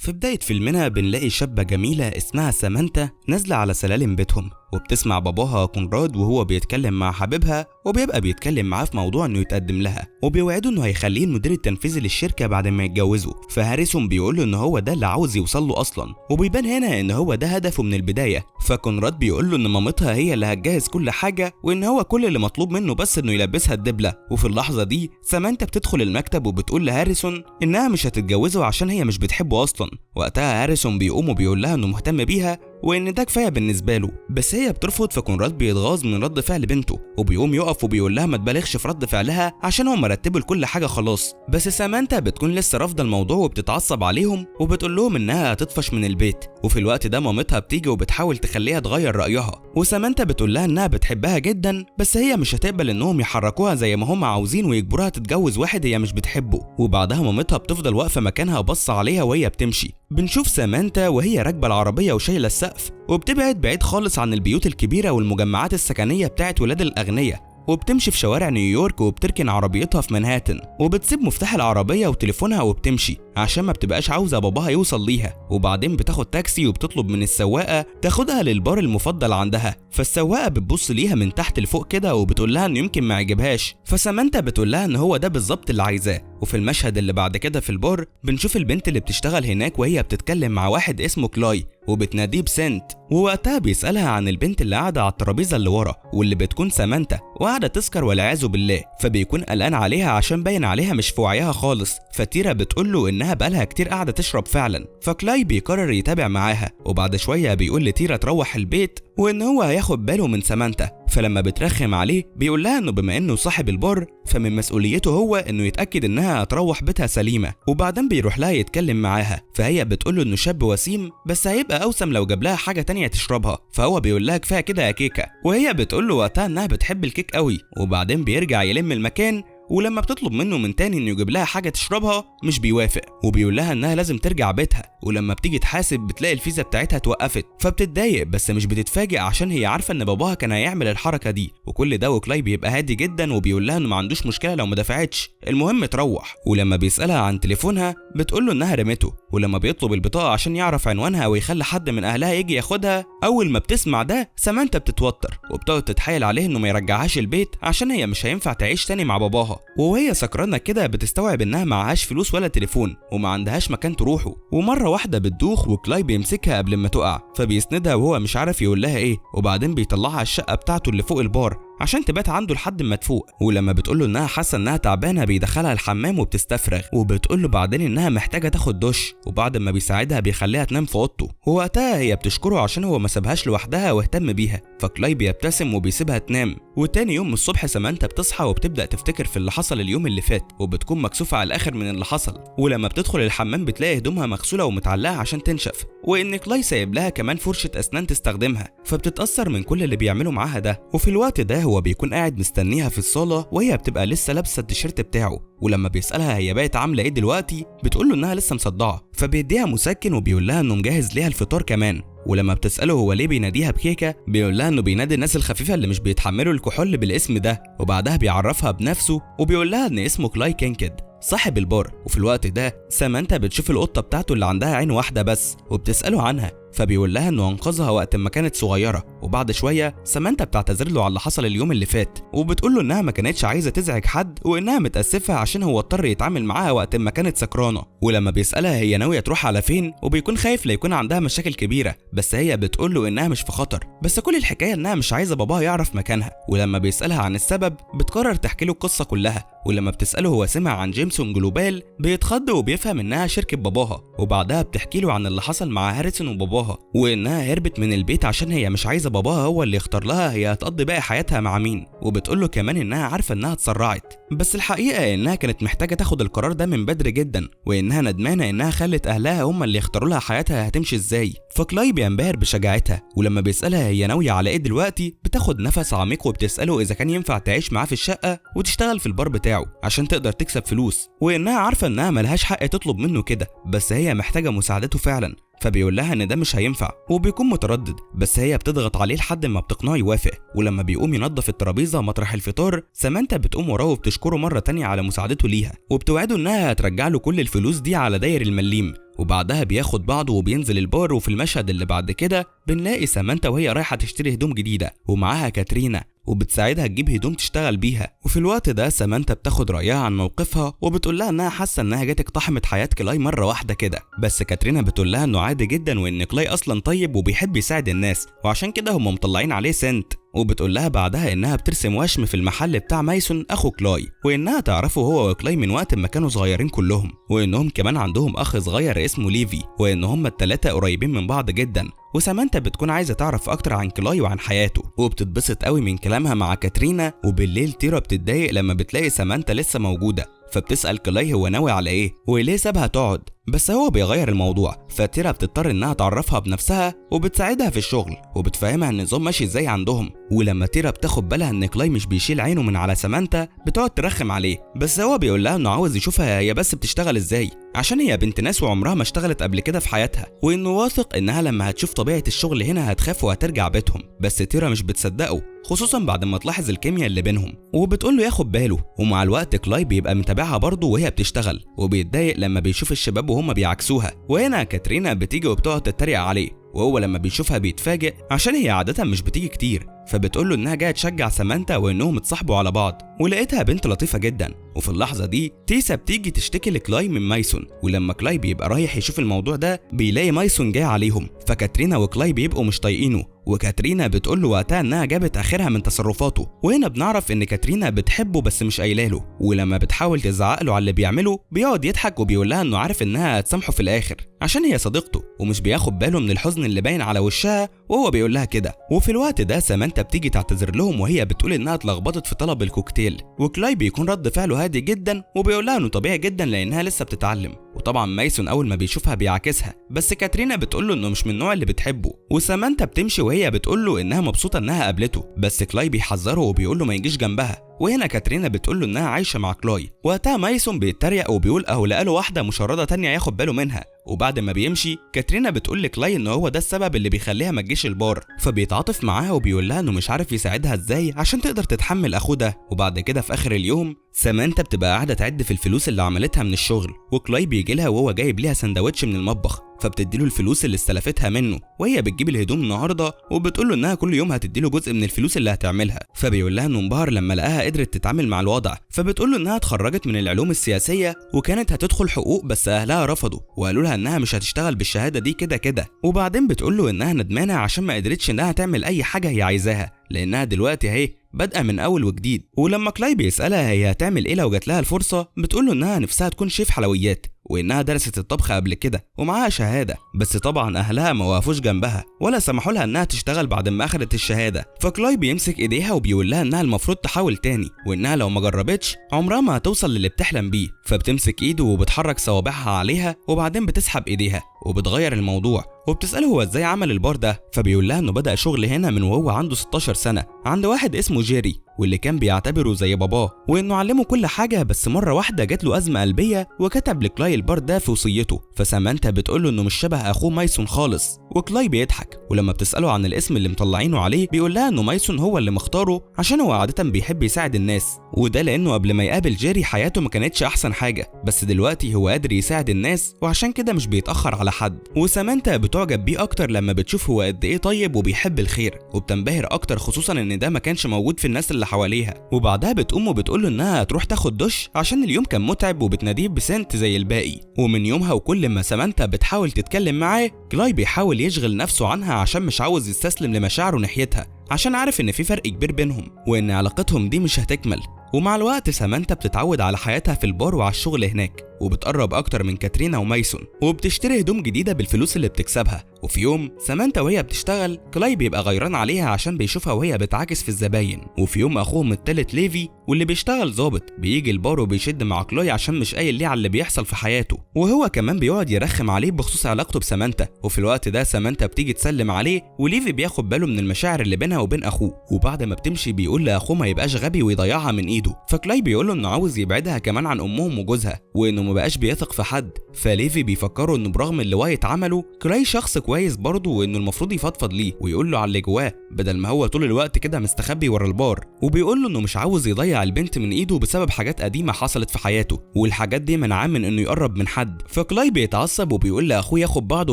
في بداية فيلمنا بنلاقي شابة جميلة اسمها سامانتا نازلة على سلالم بيتهم، وبتسمع باباها كونراد وهو بيتكلم مع حبيبها، وبيبقى بيتكلم معاه في موضوع انه يتقدم لها، وبيوعده انه هيخليه المدير التنفيذي للشركة بعد ما يتجوزوا. فهاريسون بيقول له ان هو ده اللي عاوز يوصل له اصلا، وبيبان هنا ان هو ده هدفه من البداية. فكونراد بيقول له ان مامتها هي اللي هتجهز كل حاجة، وان هو كل اللي مطلوب منه بس انه يلبسها الدبلة. وفي اللحظة دي سامانتا بتدخل المكتب وبتقول لهاريسون انها مش هتتجوزه عشان هي مش بتحبه اصلا. وقتها هاريسون بيقوم وبيقول لها انه مهتم بيها وان ده كفاية بالنسبة له، بس هي بترفض. فكونراد بيتغاظ من رد فعل بنته، وبيقوم يقف وبيقول لها ما تبالغش في رد فعلها عشان هم رتبوا لكل حاجة خلاص. بس سامانتا بتكون لسه رافضه الموضوع وبتتعصب عليهم وبتقول لهم انها هتطفش من البيت. وفي الوقت ده مامتها بتيجي وبتحاول تخليها تغير رايها، وسامانتا بتقول لها انها بتحبها جدا بس هي مش هتقبل انهم يحركوها زي ما هم عاوزين ويجبروها تتجوز واحد هي مش بتحبه. وبعدها مامتها بتفضل واقفة مكانها بص عليها وهي بتمشي. بنشوف سامانتا وهي راكبه العربية وشايله السقف، وبتبعد بعيد خالص عن البيوت الكبيرة والمجمعات السكنية بتاعت ولاد الاغنياء، وبتمشي في شوارع نيويورك وبتركن عربيتها في منهاتن، وبتسيب مفتاح العربية وتليفونها وبتمشي عشان ما بتبقاش عاوزة باباها يوصل ليها. وبعدين بتاخد تاكسي وبتطلب من السواقة تاخدها للبار المفضل عندها. فالسواقة بتبص ليها من تحت لفوق كده وبتقول لها انه يمكن ما عجبهاش، فسامانتا بتقول لها ان هو ده بالظبط اللي عايزاه. وفي المشهد اللي بعد كده في البار بنشوف البنت اللي بتشتغل هناك وهي بتتكلم مع واحد اسمه كلاي وبتناديه بسنت، ووقتها بيسألها عن البنت اللي قاعدة على الترابيزة اللي ورا واللي بتكون سامانتا وقاعدة تسكر والعياذ بالله، فبيكون قلقان عليها عشان باين عليها مش في وعيها خالص. فتيرا بتقول له انها بقالها كتير قاعدة تشرب فعلا، فكلاي بيقرر يتابع معاها. وبعد شوية بيقول لتيرا تروح البيت وان هو هياخد باله من سامانتا. فلما بترخم عليه بيقول لها انه بما انه صاحب البار فمن مسؤوليته هو انه يتاكد انها هتروح بيتها سليمة. وبعدين بيروح لها يتكلم معاها، فهي بتقول له انه شاب وسيم بس هيبقى اوسم لو جاب لها حاجة تانية تشربها، فهو بيقول لها كفاية كده يا كيكة، وهي بتقول له وقتها انها بتحب الكيك قوي. وبعدين بيرجع يلم المكان، ولما بتطلب منه من تاني انه يجيب لها حاجة تشربها مش بيوافق، وبيقول لها انها لازم ترجع بيتها. ولما بتيجي تحاسب بتلاقي الفيزا بتاعتها اتوقفت، فبتتضايق بس مش بتتفاجئ عشان هي عارفه ان باباها كان هيعمل الحركة دي. وكل ده وكلاي بيبقى هادي جدا وبيقول لها انه ما عندوش مشكلة لو ما دفعتش، المهم تروح. ولما بيسالها عن تليفونها بتقول له انها رمته، ولما بيطلب البطاقة عشان يعرف عنوانها ويخلي حد من اهلها يجي ياخدها، اول ما بتسمع ده سامانتا بتتوتر وبتقعد تتحايل عليه انه ما يرجعهاش البيت عشان هي مش هينفع تعيش تاني مع باباها. وهي سكرانه كده بتستوعب انها معهاش فلوس ولا تليفون وما عندهاش مكان تروحه، ومرة واحدة بتدوخ وكلاي بيمسكها قبل ما تقع، فبيسندها وهو مش عارف يقول لها ايه. وبعدين بيطلعها الشقة بتاعته اللي فوق البار عشان تبات عنده لحد ما تفوق. ولما بتقول له انها حاسه انها تعبانة بيدخلها الحمام وبتستفرغ، وبتقول له بعدين انها محتاجه تاخد دش، وبعد ما بيساعدها بيخليها تنام في اوضته. ووقتها هي بتشكره عشان هو ما سابهاش لوحدها واهتم بيها، فكلاي بيبتسم وبيسيبها تنام. وتاني يوم الصبح سامانتا بتصحى وبتبدا تفتكر في اللي حصل اليوم اللي فات، وبتكون مكسوفه على الاخر من اللي حصل. ولما بتدخل الحمام بتلاقي هدومها مغسوله ومتعلقه عشان تنشف، وان كلاي سايب لها كمان فرشه اسنان تستخدمها، فبتتاثر من كل اللي بيعمله معاها ده. وفي الوقت ده هو بيكون قاعد مستنيها في الصاله وهي بتبقى لسه لابسه التيشيرت بتاعه، ولما بيسالها هي بقت عامله ايه دلوقتي بتقول له انها لسه مصدعه، فبيديها مسكن وبيقول لها انه مجهز ليها الفطار كمان. ولما بتساله هو ليه بيناديها بكيكه بيقول لها انه بينادي الناس الخفيفة اللي مش بيتحملوا الكحول بالاسم ده. وبعدها بيعرفها بنفسه وبيقول لها ان اسمه كلاي كينكد صاحب البار. وفي الوقت ده سامانتا بتشوف القطة بتاعته اللي عندها عين واحدة بس وبتساله عنها، فبيقول لها انه انقذها وقت ما كانت صغيرة. وبعد شوية سامانتا بتعتذر له على اللي حصل اليوم اللي فات، وبتقول له انها ما كانتش عايزه تزعج حد وانها متاسفه عشان هو اضطر يتعامل معاها وقت ما كانت سكرانه. ولما بيسالها هي ناوية تروح على فين وبيكون خايف لا يكون عندها مشاكل كبيرة، بس هي بتقول له انها مش في خطر، بس كل الحكاية انها مش عايزه باباها يعرف مكانها. ولما بيسالها عن السبب بتقرر تحكي له القصة كلها. ولما بتساله هو سمع عن جيمسون جلوبال بيتخض وبيفهم انها شركة باباها. وبعدها بتحكي له عن اللي حصل مع هاريسون وباباها، وانها هربت من البيت عشان هي مش عايزه باباها هو اللي يختار لها هي هتقضي باقي حياتها مع مين. وبتقول له كمان انها عارفه انها اتسرعت، بس الحقيقة انها كانت محتاجه تاخد القرار ده من بدري جدا، وانها ندمانه انها خلت اهلها هم اللي يختاروا لها حياتها هتمشي ازاي. فكلاي بينبهر بشجاعتها، ولما بيسالها هي ناوية على ايه دلوقتي بتاخد نفس عميق وبتساله اذا كان ينفع تعيش معاه في الشقة وتشتغل في البار بتاعه عشان تقدر تكسب فلوس، وانها عارفه انها ملهاش حق تطلب منه كده، بس هي محتاجه مساعدته فعلا. فبيقول لها ان ده مش هينفع وبيكون متردد، بس هي بتضغط عليه لحد ما بتقنعه يوافق. ولما بيقوم ينظف الترابيزة مطرح الفطار، سامانتا بتقوم وراه وبتشكره مرة تانية على مساعدته ليها، وبتوعده انها هترجع له كل الفلوس دي على داير المليم. وبعدها بياخد بعضه وبينزل البار. وفي المشهد اللي بعد كده بنلاقي سامانتا وهي رايحة تشتري هدوم جديدة ومعاها كاترينا، وبتساعدها تجيب هدوم تشتغل بيها. وفي الوقت ده سامانتا بتاخد رأيها عن موقفها وبتقول لها انها حاسه انها جت اقتحمت حياة كلاي مرة واحدة كده، بس كاترينا بتقول لها انه عادي جدا وان كلاي اصلا طيب وبيحب يساعد الناس، وعشان كده هم مطلعين عليه سنت. وبتقول لها بعدها انها بترسم وشم في المحل بتاع مايسون اخو كلاي، وانها تعرفه هو وكلاي من وقت ما كانوا صغيرين كلهم، وانهم كمان عندهم اخ صغير اسمه ليفي، وان هما الثلاثة قريبين من بعض جدا. وسامانتا بتكون عايزه تعرف اكتر عن كلاي وعن حياته، وبتتبسط قوي من كلامها مع كاترينا. وبالليل تيرا بتتضايق لما بتلاقي سامانتا لسه موجودة، فبتسأل كلاي هو ناوي على ايه وليه سابها تقعد، بس هو بيغير الموضوع. فتيرا بتضطر انها تعرفها بنفسها وبتساعدها في الشغل وبتفهمها النظام ماشي ازاي عندهم. ولما تيرا بتاخد بالها ان كلاي مش بيشيل عينه من على سامانتا بتقعد ترخم عليه، بس هو بيقول لها انه عاوز يشوفها هي بس بتشتغل ازاي، عشان هي بنت ناس وعمرها ما اشتغلت قبل كده في حياتها، وانه واثق انها لما هتشوف طبيعة الشغل هنا هتخاف وهترجع بيتهم. بس تيرا مش بتصدقه، خصوصا بعد ما تلاحظ الكيمياء اللي بينهم، وبتقول له ياخد باله. ومع الوقت كلاي بيبقى متابعها برضه وهي بتشتغل، وبيتضايق لما بيشوف الشباب وهم بيعكسوها. وهنا كاترينا بتيجي وبتقعد تتريق عليه، وهو لما بيشوفها بيتفاجئ عشان هي عادة مش بتيجي كتير، فبتقول له انها جاية تشجع سامانتا وانهم اتصاحبوا على بعض، ولقيتها بنت لطيفة جدا. وفي اللحظة دي تيسا بتيجي تشتكي لكلاي من مايسون، ولما كلاي بيبقى رايح يشوف الموضوع ده بيلاقي مايسون جاي عليهم، فكاترينا وكلاي بيبقوا مش طايقينه، وكاترينا بتقول له وقتها انها جابت اخرها من تصرفاته. وهنا بنعرف ان كاترينا بتحبه بس مش قايله له، ولما بتحاول تزعق له على اللي بيعمله بيقعد يضحك وبيقول لها انه عارف انها هتسامحه في الاخر عشان هي صديقته، ومش بياخد باله من الحزن اللي باين على وشها وهو بيقول لها كده. وفي الوقت ده سامانتا بتيجي تعتذر لهم وهي بتقول انها اتلخبطت في طلب الكوكتيل، وكلاي بيكون رد فعله هادي جدا وبيقول لها انه طبيعي جدا لانها لسه بتتعلم. وطبعا مايسون اول ما بيشوفها بيعاكسها، بس كاترينا بتقول له انه مش من النوع اللي بتحبه. وسامانتا بتمشي وهي بتقول له انها مبسوطة انها قابلته، بس كلاي بيحذره وبيقول له ما يجيش جنبها. وهنا كاترينا بتقول له انها عايشه مع كلاي. وقتها مايسون بيتريق وبيقول اهو لقاله واحدة مشرده تانية ياخد باله منها. وبعد ما بيمشي كاترينا بتقول لكلاي ان هو ده السبب اللي بيخليها ما تجيش البار، فبيتعاطف معاها وبيقول لها انه مش عارف يساعدها ازاي عشان تقدر تتحمل اخوه ده. وبعد كده في اخر اليوم سامانتا بتبقى قاعدة تعد في الفلوس اللي عملتها من الشغل، وكلاي بيجي لها وهو جايب ليها سندوتش من المطبخ، فبتديله الفلوس اللي استلفتها منه وهي بتجيب الهدوم النهارده، وبتقول له انها كل يوم هتديله جزء من الفلوس اللي هتعملها. فبيقول لها انه انبهر لما لقاها قدرت تتعامل مع الوضع، فبتقول له انها اتخرجت من العلوم السياسية وكانت هتدخل حقوق بس اهلها رفضوا وقالوا لها انها مش هتشتغل بالشهادة دي كده كده. وبعدين بتقول له انها ندمانه عشان ما قدرتش انها تعمل اي حاجة هي عايزاها، لانها دلوقتي اهي بادئه من اول وجديد. ولما كلاي بيسالها هي هتعمل ايه لو جات لها الفرصة، بتقول له انها نفسها تكون شيف حلويات وانها درست الطبخ قبل كده ومعاها شهادة، بس طبعا اهلها ما وقفوش جنبها ولا سمحوا لها انها تشتغل بعد ما اخدت الشهادة. فكلاي بيمسك ايديها وبيقول لها انها المفروض تحاول تاني، وانها لو ما جربتش عمرها ما هتوصل للي بتحلم بيه. فبتمسك ايده وبتحرك صوابعها عليها، وبعدين بتسحب ايديها وبتغير الموضوع وبتسأله هو ازاي عمل البار ده، فبيقول لها انه بدأ شغل هنا من وهو عنده 16 سنة عند واحد اسمه جيري، واللي كان بيعتبره زي باباه، وانه علمه كل حاجة، بس مرة واحدة جات له أزمة قلبية وكتب لكلاي البار ده في وصيته. فسامانتا بتقول له انه مش شبه اخوه مايسون خالص، وكلاي بيضحك. ولما بتسأله عن الاسم اللي مطلعينه عليه بيقول لها انه مايسون هو اللي مختاره عشان هو عادة بيحب يساعد الناس، وده لانه قبل ما يقابل جيري حياته ما كانتش احسن حاجة، بس دلوقتي هو قادر يساعد الناس وعشان كده مش بيتأخر على حد. وسامانتا بتعجب بيه اكتر لما بتشوف هو قد ايه طيب وبيحب الخير، وبتنبهر اكتر خصوصا ان ده ما كانش موجود في الناس اللي حواليها. وبعدها بتقوم وبتقول له انها هتروح تاخد دش عشان اليوم كان متعب، وبتناديه بسنت زي الباقي. ومن يومها وكل ما سامانتا بتحاول تتكلم معاه كلاي بيحاول يشغل نفسه عنها عشان مش عاوز يستسلم لمشاعره ناحيتها، عشان عارف ان في فرق كبير بينهم وان علاقتهم دي مش هتكمل. ومع الوقت سامانتا بتتعود على حياتها في البار وعلى الشغل هناك، وبتقرب اكتر من كاترينا ومايسون، وبتشتري هدوم جديدة بالفلوس اللي بتكسبها. وفي يوم سامانتا وهي بتشتغل كلاي بيبقى غيران عليها عشان بيشوفها وهي بتعاكس في الزباين. وفي يوم اخوهم التالت ليفي واللي بيشتغل ظابط بيجي البار وبيشد مع كلاي عشان مش قايل ليه على اللي بيحصل في حياته، وهو كمان بيقعد يرخم عليه بخصوص علاقته بسامانتا. وفي الوقت ده سامانتا بتيجي تسلم عليه، وليفي بياخد باله من المشاعر اللي بينها وبين اخوه. وبعد ما بتمشي بيقول لاخوه ما يبقاش غبي ويضيعها من ايده، فكلاي بيقول له انه عاوز يبعدها كمان عن امهم وجوزها، وانه ما مبقاش بيثق في حد. فليفي بيفكره انه برغم اللي وايت عمله كلاي شخص كويس برضه، وانه المفروض يفضفض ليه ويقول له على اللي جواه بدل ما هو طول الوقت كده مستخبي ورا البار. وبيقول له انه مش عاوز يضيع البنت من ايده بسبب حاجات قديمة حصلت في حياته، والحاجات دي منعاه من انه يقرب من حد. فكلاي بيتعصب وبيقول لاخوه ياخد بعضه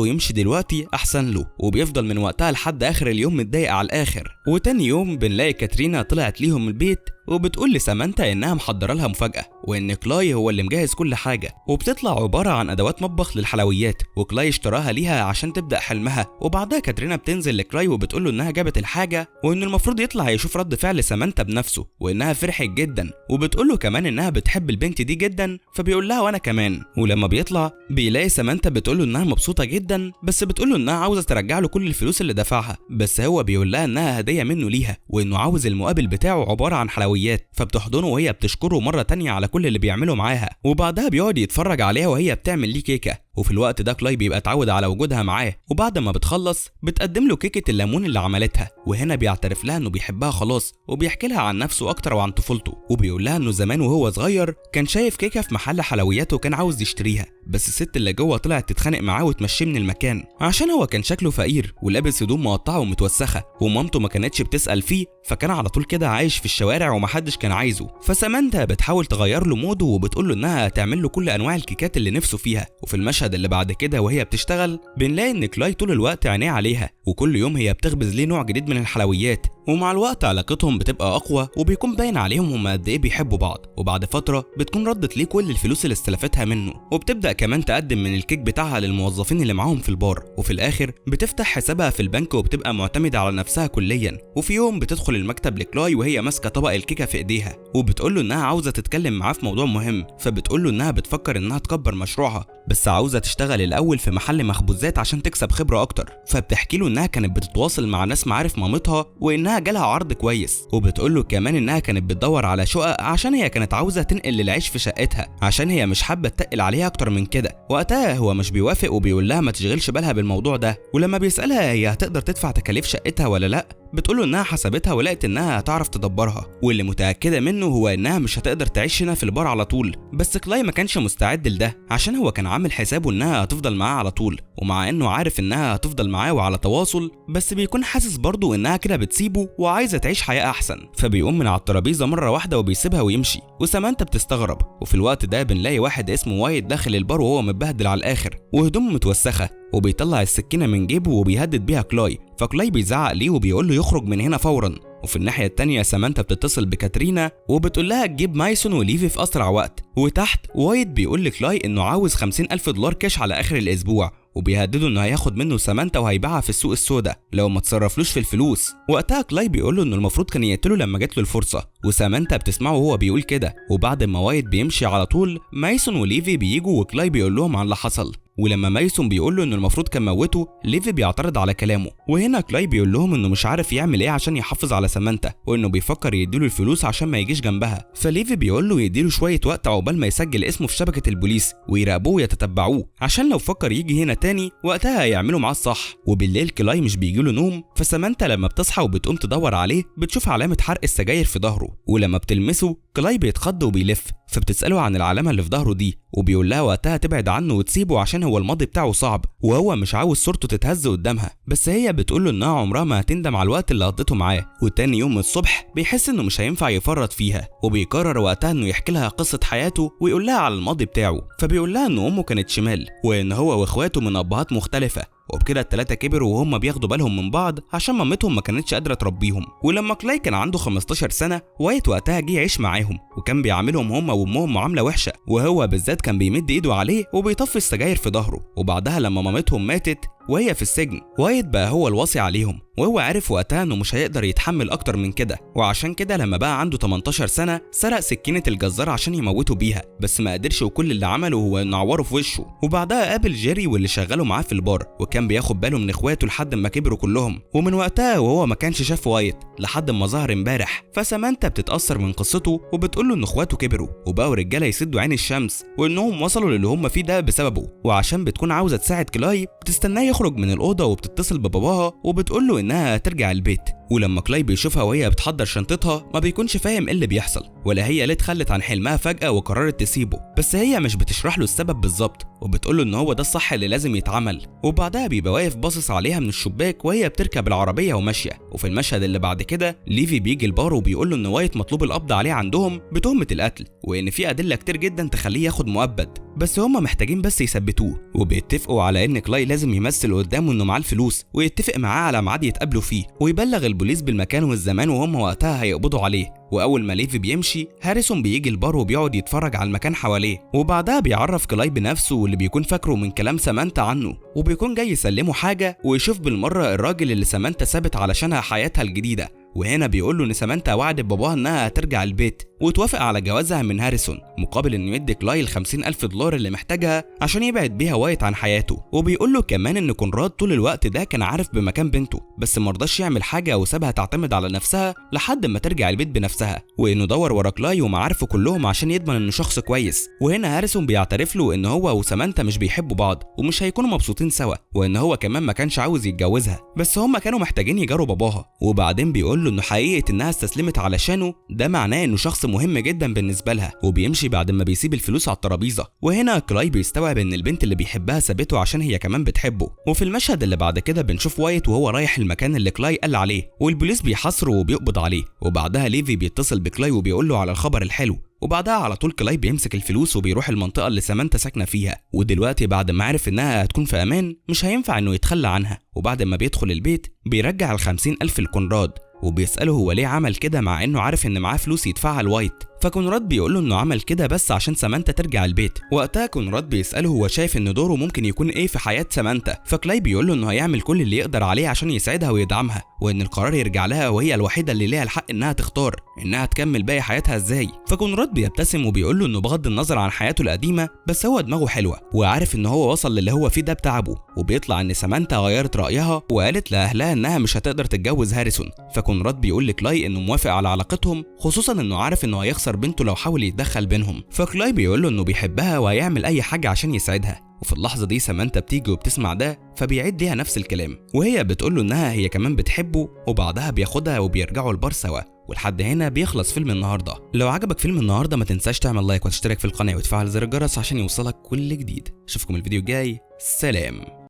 ويمشي دلوقتي احسن له، وبيفضل من وقتها لحد اخر اليوم متضايق على الاخر. وتاني يوم بنلاقي كاترينا طلعت ليهم البيت وبتقول لسامانتا انها محضرة لها مفاجاة، وان كلاي هو اللي مجهز كل حاجة، وبتطلع عبارة عن ادوات مطبخ للحلويات وكلاي اشتراها ليها عشان تبدا حلمها. وبعدها كاترينا بتنزل لكلاي وبتقول له انها جابت الحاجة وان المفروض يطلع يشوف رد فعل سامانتا بنفسه، وانها فرحت جدا، وبتقول له كمان انها بتحب البنت دي جدا، فبيقول لها وانا كمان. ولما بيطلع بيلاقي سامانتا بتقول له انها مبسوطة جدا، بس بتقول له انها عاوزه ترجع له كل الفلوس اللي دفعها، بس هو بيقول لها انها هديه منه ليها وانه عاوز المقابل بتاعه عبارة عن حلويات. فبتحضنه وهي بتشكره مرة تانية على كل اللي بيعمله معاها، وبعدها بيقعد يتفرج عليها وهي بتعمل ليه كيكة. وفي الوقت ده كلاي بيبقى اتعود على وجودها معاه، وبعد ما بتخلص بتقدم له كيكة الليمون اللي عملتها، وهنا بيعترف لها انه بيحبها خلاص، وبيحكي لها عن نفسه اكتر وعن طفولته، وبيقول لها انه زمان وهو صغير كان شايف كيكة في محل حلويات وكان عاوز يشتريها، بس الست اللي جوه طلعت تتخانق معاه وتمشيه من المكان عشان هو كان شكله فقير ولابس هدوم مقطعه ومتوسخه، ومامته ما كانتش بتسأل فيه، فكان على طول كده عايش في الشوارع ومحدش كان عايزه. فسامانتا بتحاول تغير له موده وبتقول له انها هتعمل له كل انواع الكيكات اللي نفسه فيها. وفي المشهد اللي بعد كده وهي بتشتغل بنلاقي ان كلاي طول الوقت عينيه عليها، وكل يوم هي بتخبز ليه نوع جديد من الحلويات، ومع الوقت علاقتهم بتبقى اقوى وبيكون باين عليهم هما قد ايه بيحبوا بعض. وبعد فترة بتكون ردت ليه كل الفلوس اللي استلفتها منه، وبتبدا كمان تقدم من الكيك بتاعها للموظفين اللي معاهم في البار، وفي الاخر بتفتح حسابها في البنك وبتبقى معتمدة على نفسها كليا. وفي يوم بتدخل المكتب لكلاي وهي ماسكه طبق الكيكه في ايديها، وبتقول له انها عاوزه تتكلم معاه في موضوع مهم، فبتقول له انها بتفكر انها تكبر مشروعها بس عاوزه تشتغل الاول في محل مخبوزات عشان تكسب خبره اكتر. فبتحكي له انها كانت بتتواصل مع ناس معارف مامتها وانها جالها عرض كويس، وبتقول له كمان انها كانت بتدور على شقق عشان هي كانت عاوزه تنقل للعيش في شقتها عشان هي مش حابة تتقل عليها اكتر من كده. وقتها هو مش بيوافق وبيقول لها ما تشغلش بالها بالموضوع ده، ولما بيسالها هي هتقدر تدفع تكاليف شقتها ولا لا، بتقول له انها حسبتها ولقت انها هتعرف تدبرها، واللي متاكدة منه هو انها مش هتقدر تعيش هنا في البار على طول. بس كلاي ما كانش مستعد لده عشان هو كان عامل حسابه انها هتفضل معاه على طول، ومع انه عارف انها هتفضل معاه وعلى تواصل، بس بيكون حاسس برضه انها كده بتسيبه وعايزه تعيش حياة احسن. فبيقوم من على الترابيزة مرة واحدة وبيسيبها ويمشي، وسامانتا بتستغرب. وفي الوقت ده بنلاقي واحد اسمه وايت داخل البار وهو متبهدل على الاخر وهدومه متوسخه، وبيطلع السكينة من جيبه وبيهدد بيها كلاي، فكلاي بيزعق ليه وبيقول له يخرج من هنا فورا. وفي الناحية التانية سامانتا بتتصل بكاترينا وبتقول لها تجيب مايسون وليفي في اسرع وقت. وتحت وايت بيقول لكلاي انه عاوز $50,000 كاش على اخر الاسبوع، وبيهدده انه هياخد منه سامانتا وهيبيعها في السوق السوداء لو ما تصرفلوش في الفلوس. وقتها كلاي بيقول له انه المفروض كان يقتله لما جات له الفرصة، وسامانتا بتسمعه وهو بيقول كده. وبعد ما وايت بيمشي على طول مايسون وليفي بييجوا وكلاي بيقول لهم عن اللي حصل، ولما مايسون بيقول له انه المفروض كان موته ليفي بيعترض على كلامه. وهنا كلاي بيقول لهم انه مش عارف يعمل ايه عشان يحافظ على سامانتا، وانه بيفكر يديله الفلوس عشان ما يجيش جنبها. فليفي بيقول له يديله شوية وقت عقبال ما يسجل اسمه في شبكة البوليس ويراقبوه ويتتبعوه عشان لو فكر يجي هنا تاني وقتها هيعملوا معاه الصح. وبالليل كلاي مش بيجيله نوم، فسامانتا لما بتصحى وبتقوم تدور عليه بتشوف علامة حرق السجاير في ظهره، ولما بتلمسه كلاي بيتخض وبيلف، فبتسأله عن العلامة اللي في ظهره دي، وبيقول لها وقتها تبعد عنه وتسيبه عشان هو الماضي بتاعه صعب وهو مش عاوز صورته تتهز قدامها. بس هي بتقول له انها عمرها ما هتندم على الوقت اللي قضيته معاه. وتاني يوم الصبح بيحس انه مش هينفع يفرط فيها، وبيقرر وقتها انه يحكي لها قصة حياته ويقول لها على الماضي بتاعه. فبيقول لها ان امه كانت شمال وان هو واخواته من ابهات مختلفة، وبكده التلاتة كبروا وهم بياخدوا بالهم من بعض عشان مامتهم ما كانتش قادرة تربيهم. ولما كلاي كان عنده 15 سنة وايت وقتها جه يعيش معاهم، وكان بيعاملهم هم وامهم معاملة وحشة، وهو بالذات كان بيمد ايده عليه وبيطفي السجاير في ظهره. وبعدها لما مامتهم ماتت وهي في السجن وايت بقى هو الوصي عليهم، وهو عارف وقتها انه مش هيقدر يتحمل اكتر من كده، وعشان كده لما بقى عنده 18 سنة سرق سكينة الجزار عشان يموته بيها، بس ما قدرش، وكل اللي عمله هو انه عورة في وشه. وبعدها قابل جيري واللي شغالة معاه في البار، وكان بياخد باله من اخواته لحد ما كبروا كلهم. ومن وقتها وهو ما كانش شاف وايت لحد ما ظهر امبارح. فسامانتا بتتاثر من قصته وبتقول له ان اخواته كبروا وبقوا رجاله يسدوا عين الشمس، وانهم وصلوا للي هم فيه ده بسببه. وعشان بتكون عاوزه تساعد كلاي بتستناه يخرج من الاوضة وبتتصل بباباها وبتقول له انها هترجع البيت. ولما كلاي بيشوفها وهي بتحضر شنطتها ما بيكونش فاهم ايه اللي بيحصل، ولا هي ليه اتخلت عن حلمها فجأة وقررت تسيبه، بس هي مش بتشرح له السبب بالظبط وبتقول له ان هو ده الصح اللي لازم يتعمل. وبعدها بيبقى واقف باصص عليها من الشباك وهي بتركب العربية وماشية. وفي المشهد اللي بعد كده ليفي بيجي البار وبيقول له ان وايت مطلوب القبض عليه عندهم بتهمة القتل، وان في ادلة كتير جدا تخليه ياخد مؤبد، بس هما محتاجين بس يثبتوه. وبيتفقوا على ان كلاي لازم يمثل قدامه انه معاه الفلوس، ويتفق معاه على ميعاد يتقابلوا فيه، ويبلغ البوليس بالمكان والزمان وهم وقتها هيقبضوا عليه. واول ما ليفي بيمشي هاريسون بيجي البار وبيقعد يتفرج على المكان حواليه، وبعدها بيعرف كلاي بنفسه واللي بيكون فاكره من كلام سامانتا عنه، وبيكون جاي يسلمه حاجة ويشوف بالمرة الراجل اللي سامانتا سابت علشانها حياتها الجديدة. وهنا بيقول له ان سامانتا وعدت باباها انها هترجع البيت وتوافق على جوازها من هاريسون مقابل انه يدي كلاي ال 50,000 دولار اللي محتاجها عشان يبعد بيها وايت عن حياته. وبيقول له كمان ان كونراد طول الوقت ده كان عارف بمكان بنته، بس مرضاش يعمل حاجة وسابها تعتمد على نفسها لحد ما ترجع البيت بنفسها، وانه دور ورا كلاي ومعارفه كلهم عشان يضمن انه شخص كويس. وهنا هاريسون بيعترف له ان هو وسامانتا مش بيحبوا بعض ومش هيكونوا مبسوطين سوا، وان هو كمان ما كانش عاوز يتجوزها، بس هما كانوا محتاجين يجاروا باباها. وبعدين بيقول له انه حقيقة انها استسلمت علشانه ده معناه انه شخص مهم جدا بالنسبة لها، وبيمشي بعد ما بيسيب الفلوس على الترابيزة. وهنا كلاي بيستوعب ان البنت اللي بيحبها سابته عشان هي كمان بتحبه. وفي المشهد اللي بعد كده بنشوف وايت وهو رايح المكان اللي كلاي قال عليه، والبوليس بيحاصره وبيقبض عليه. وبعدها ليفي بيتصل بكلاي وبيقول له على الخبر الحلو، وبعدها على طول كلاي بيمسك الفلوس وبيروح المنطقة اللي سامانتا ساكنة فيها. ودلوقتي بعد ما عرف انها هتكون في امان مش هينفع انه يتخلى عنها. وبعد ما بيدخل البيت بيرجع ال 50,000 لكونراد وبيسأله هو ليه عمل كده مع انه عارف ان معاه فلوس يدفعها لوايت. فكونراد بيقول له انه عمل كده بس عشان سامانتا ترجع البيت. وقتها كونراد بيسأله هو شايف ان دوره ممكن يكون ايه في حياة سامانتا، فكلاي بيقول له انه هيعمل كل اللي يقدر عليه عشان يساعدها ويدعمها، وان القرار يرجع لها وهي الوحيدة اللي ليها الحق انها تختار انها تكمل باقي حياتها ازاي. فكونراد بيبتسم وبيقول له انه بغض النظر عن حياته القديمة بس هو دماغه حلوة وعارف ان هو وصل للي هو فيه ده بتعبه. وبيطلع ان سامانتا غيرت رأيها وقالت لأهلها انها مش هتقدر تتجوز هاريسون. فكونراد بيقول لكلاي انه موافق على علاقتهم، خصوصا انه عارف انه هيخسر بنته لو حاول يتدخل بينهم. فكلاي بيقول له انه بيحبها وهيعمل اي حاجة عشان يساعدها. وفي اللحظة دي سامانتا بتيجي وبتسمع ده، فبيعيد ليها نفس الكلام وهي بتقول له انها هي كمان بتحبه. وبعدها بياخدها وبيرجعوا البار سوا. ولحد هنا بيخلص فيلم النهارده. لو عجبك فيلم النهارده ما تنساش تعمل like وتشترك في القناة وتفعل زر الجرس عشان يوصلك كل جديد. اشوفكم الفيديو الجاي، سلام.